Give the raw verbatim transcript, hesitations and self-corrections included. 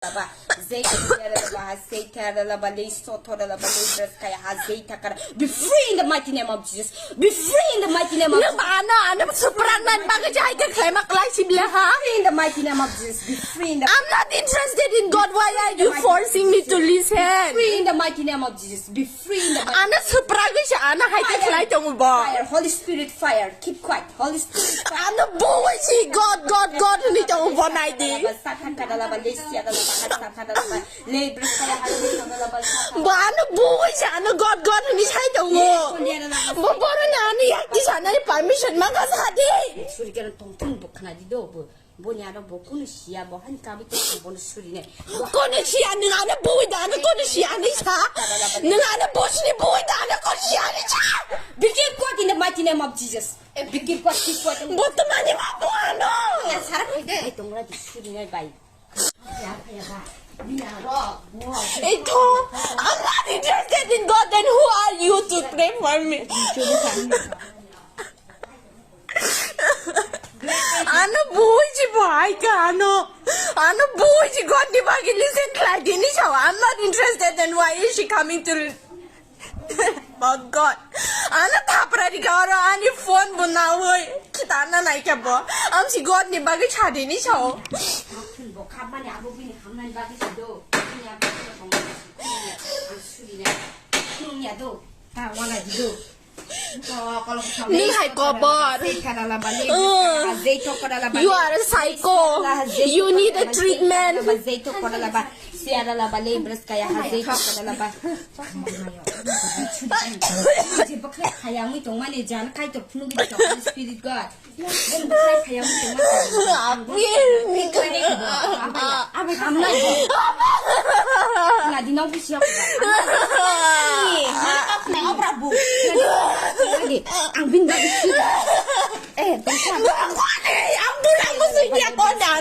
Laba, zei kaya laba, zei kaya laba, lei soto laba, lei bras kaya ha, zei takara. Be free in the mighty name of Jesus. Be free in the mighty name of Jesus. Ano, ano suprangan bagwi jai ka khlai ma klai sibla ha. Free in the mighty name of Jesus. Be free in the I'm not interested in God. Why are you forcing me to listen? Free in the mighty name of Jesus. Be free in the mighty Ano supragwi se ano hai ka khlai tongo bo. Fire, Holy Spirit, fire. Keep quiet. Holy Spirit, fire. Ano buwi si God, God, God hwnwi tongo bo nai di. Bo ano buwi si ano God, God hwnwi sai tongo. Bo boroni ano yakti sanani permission mangkha sa di. Suri kena tongthung bo khna di do bo. Boni aro bo kunu siya, bo han kabi to bono suri nai. Kunu siya, nung ano buwi da, ano kunu siya, ani sa. Nung ano bosni buwi da, ano kunu siya, ani sa. Bikir kuat in the mighty name of Jesus. Eh, bikir kuat, bikir kuat. Bo to mani ma bo ano. Ya, sara koi de. Ai, tongra di suri nai bai. Ya, ya, ba. Ni aro, bo. Ito, I'm not interested in God, then who are you to pray for me? Ano buji bo hai ka ano. Ano buji God ni bagi listen khlai dini sao. I'm not interested, then why is she coming to Oh God. Ano thapra di ka oro ani phone bo nawi. Kitana nai ka bo. Am si God ni bagi chadi ni sao. Bo khamani abo bini khamani bagi si do. Ni abo ko tong si. Ni abo suri na. Ni abo. Ta wala di do. Ni hai kobor. Uh, you are a psycho. You need a treatment. Spirit God. Api, ni kani. Nadi nong bisi aku. Ang bin bagi sih. Eh, tengah. Aku ni, aku dah aku sih dia kau dah.